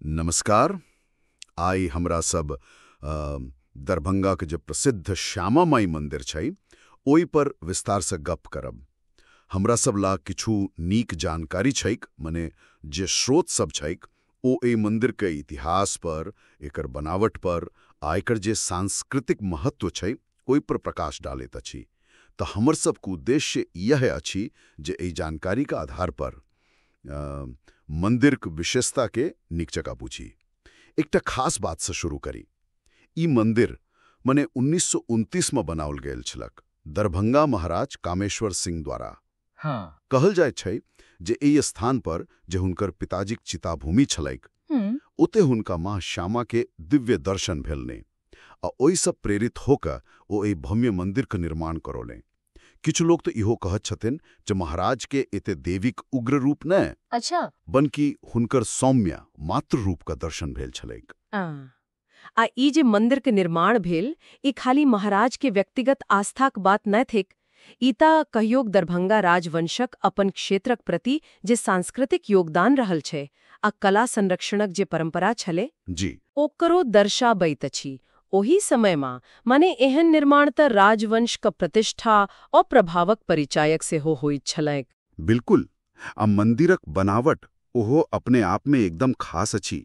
नमस्कार। आइ हमरा सब दरभंगाके जे प्रसिद्ध श्यामा माई मंदिर छै ओहि पर विस्तार से गप करब। हमरा सब ला किछु नीक जानकारी छैक, मने जे स्रोत सब छैक ओ एहि मंदिर के इतिहास पर, एकर बनावट पर आ एकर जे सांस्कृतिक महत्व छै ओहि पर प्रकाश डालैत अछि। तऽ हमर सबके उद्देश्य यह अछि जे एहि जानकारी के आधार पर मंदिर के विशेषता के नीक जकाँ बुझी। एकटा खास बात से शुरू करी। ई मंदिर मने 1929 में बनाओल गेल छलक दरभंगा महाराज कामेश्वर सिंह द्वारा। कहल जाइत छै जे एहि स्थान पर जे हुनकर पिताजीक चिताभूमि छलैक ओते हुनका माँ श्यामा के दिव्य दर्शन भेलनि आ ओहिसँ प्रेरित होकर ओ एहि भव्य मंदिर के निर्माण करौलनि। किछु लोग तो इहो कहत छथिन जे महाराज के एते देवीक उग्र रूप नहि, अच्छा, बल्कि हुनकर सौम्य मातृ रूप का दर्शन भेल छलैक। आ ई जे मंदिर के निर्माण भेल ई खाली महाराज के व्यक्तिगत आस्थाक बात न थिक। ई त कहियोक दरभंगा राजवंशक अपन क्षेत्रक प्रति जे सांस्कृतिक योगदान रहल छै आ कला संरक्षणक जे परंपरा छलै जी, ओकरो दर्शाबैत अछि। ओही समय में माने एहन निर्माण त राजवंश क प्रतिष्ठा और प्रभावक परिचायक सेहो होइत छलैक। बिल्कुल। आ मंदिरक बनावट ओहो अपने आप में एकदम खास अछि।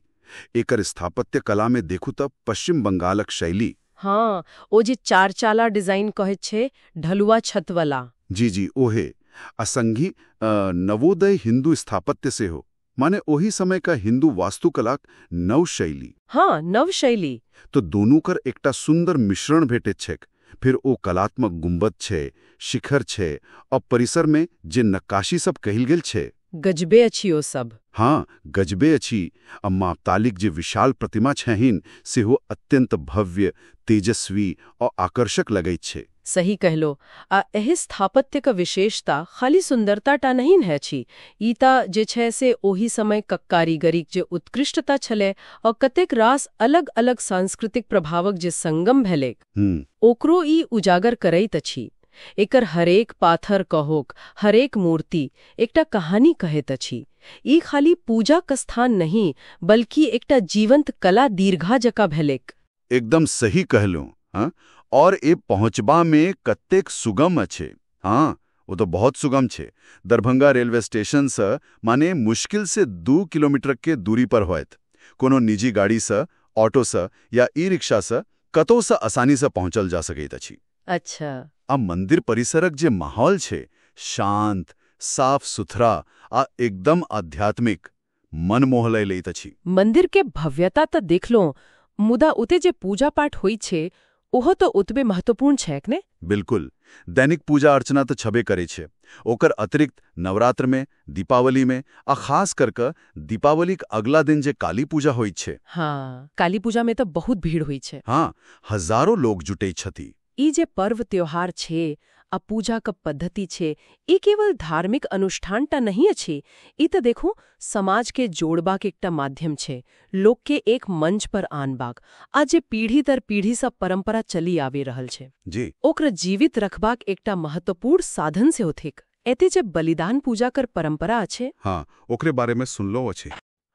एकर स्थापत्य कला में देखू त पश्चिम बंगालक शैली। हाँ, ओ जे चारचाला डिजाइन कहैत छै, ढलुआ छत वाला। जी जी, ओहे। आ संगी नवोदय हिंदू स्थापत्य सेहो, माने ओही समय का हिंदू वास्तुकलाक नव शैली। हाँ, नव शैली। तो दोनों कर एकटा सुंदर मिश्रण भेटैत छैक। फिर ओ कलात्मक गुंबद छै, शिखर छै और परिसर में जे नक्काशी सब कहल गेल छै, गजबे अछि ओ सब। हाँ, गजबे अछि। आ माँ कालीक जे विशाल प्रतिमा छहिन सेहो अत्यंत भव्य, तेजस्वी और आकर्षक लगैत छै। सही कहलो। आ एहि स्थापत्य क विशेषता खाली सुंदरता टा नहीं है अछि। ई त जे छै से ओही समय क कारीगरीक जे उत्कृष्टता छलै और कतेक रास अलग अलग सांस्कृतिक प्रभावक जे संगम भेलैक ओकरो ई उजागर करैत अछि। एकर हरेक पाथर कहोक, हरेक मूर्ति एकटा कहानी कहैत अछि। ई खाली पूजा क स्थान नहीं बल्कि एकटा जीवंत कला दीर्घा जका भेलैक। एकदम सही कहलहुँ। हाँ, और ए पहुँचबा में कतेक सुगम अछि। हाँ, वो तो बहुत सुगम छे। दरभंगा रेलवे स्टेशन से माने मुश्किल से 2 किलोमीटर के दूरी पर होयत। कोनो निजी गाड़ी से, ऑटो से या ई रिक्शा से कतौ से आसानी से पहुंचल जा सकैत अछि। अच्छा। आ मंदिर परिसरक जे माहौल छे, शांत, साफ सुथरा आ एकदम आध्यात्मिक, मन मोह लय लैत अछि। मंदिर के भव्यता त देखलो, मुदा उते जे पूजा पाठ होइ छे ओहो तो ओतबे महत्वपूर्ण छैक ने? बिल्कुल। दैनिक पूजा अर्चना तो छबे करे छे। ओकर अतिरिक्त नवरात्र में, दीपावली में आ खास करके दीपावली के अगला दिन जे काली पूजा होइत छे। हाँ, काली पूजा में तो बहुत भीड़ होइ छे। हाँ, हजारों लोग जुटे छथि। ई जे पर्व त्योहार छे आ पूजा क पद्धति छे ई केवल धार्मिक अनुष्ठान टा नहीं अछि। ई त देखू समाज के जोड़बाक एकटा माध्यम छे, लोक के एक मंच पर आनबाक आ जे पीढ़ी दर पीढ़ी सब परंपरा चली आबि रहल छे जी, ओकरा जीवित रखबाक एकटा महत्वपूर्ण साधन सेहो थिक। एते जे बलिदान पूजा कर परंपरा अछि। हाँ, ओकरे बारे में सुनलो अछि।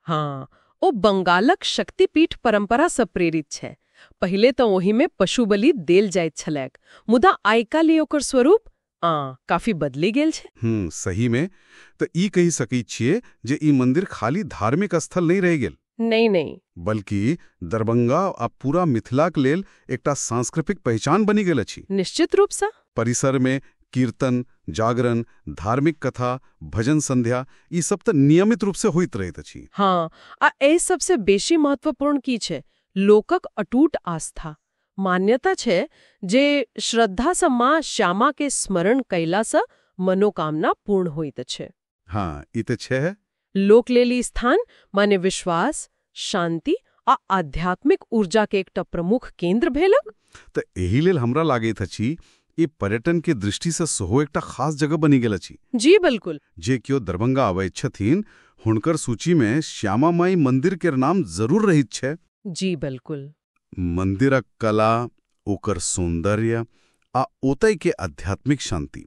हाँ, ओ बंगालक शक्तिपीठ परंपरा से प्रेरित छै। पहिले तो ओही में पशु बलि देल जाइत छलैक, मुदा आइ काल्हि ओकर स्वरूप काफी बदलि गेल छै। सही में तो ई कहि सकै छियै जे ई मंदिर खाली धार्मिक स्थल नहीं रहि गेल, नहीं नहीं, बल्कि दरभंगा आ पूरा मिथिलाक लेल एकटा सांस्कृतिक पहचान बनि गेल अछि। निश्चित रूप से। परिसर में कीर्तन, जागरण, धार्मिक कथा, भजन संध्या ई सब तऽ नियमित रूप से होइत रहैत अछि। हाँ, आ एहि सबसे बेसी महत्वपूर्ण की छै लोकक अटूट आस्था। मान्यता छै जे श्रद्धा से माँ श्यामा के स्मरण कैला से मनोकामना पूर्ण होइत छै। हाँ, ई तऽ छै। लोक लेल ई स्थान माने विश्वास, शांति आ आध्यात्मिक ऊर्जा के एकटा प्रमुख केंद्र भेलक। तऽ एहि लेल हमरा लागैत अछि ई पर्यटन के दृष्टि से सेहो एकटा खास जगह बनि गेल अछि। जी बिल्कुल। जे केओ दरभंगा अबैत छथिन हुनकर सूची में श्यामा माई मंदिर के नाम जरूर रहैत छै। जी बिल्कुल। मंदिरक कला, ओकर सौंदर्य आ ओतय के आध्यात्मिक शांति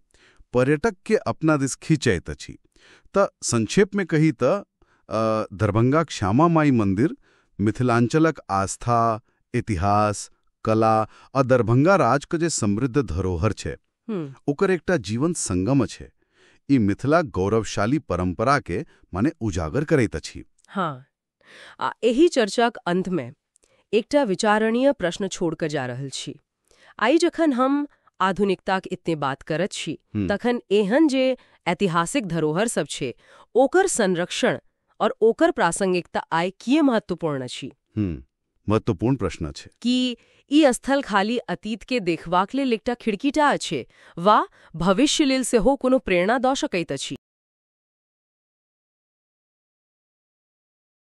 पर्यटक के अपना दिस खींचैत अछि। तऽ संक्षेप में कही तऽ दरभंगाक श्यामा माई मंदिर मिथिलांचलक आस्था, इतिहास, कला आ दरभंगा राजके जे समृद्ध धरोहर छै, ओकर एकटा जीवंत संगम छै। ई मिथिलाक गौरवशाली परंपरा के माने उजागर करैत अछि। हाँ, आ एहि चर्चाक अंतमे एकटा विचारणीय प्रश्न छोड़ कऽ जा रहल छी। आइ जखन हम आधुनिकताक इतने बात करैत छी, तखन एहन जे ऐतिहासिक धरोहर सब छै, ओकर संरक्षण और ओकर प्रासंगिकता आइ किए महत्वपूर्ण अछि? महत्वपूर्ण प्रश्न छै। कि ई स्थल खाली अतीत के देखबाक लेल एकटा खिड़कीटा अछि वा भविष्य लेल सेहो कोनो प्रेरणा दऽ सकैत अछि?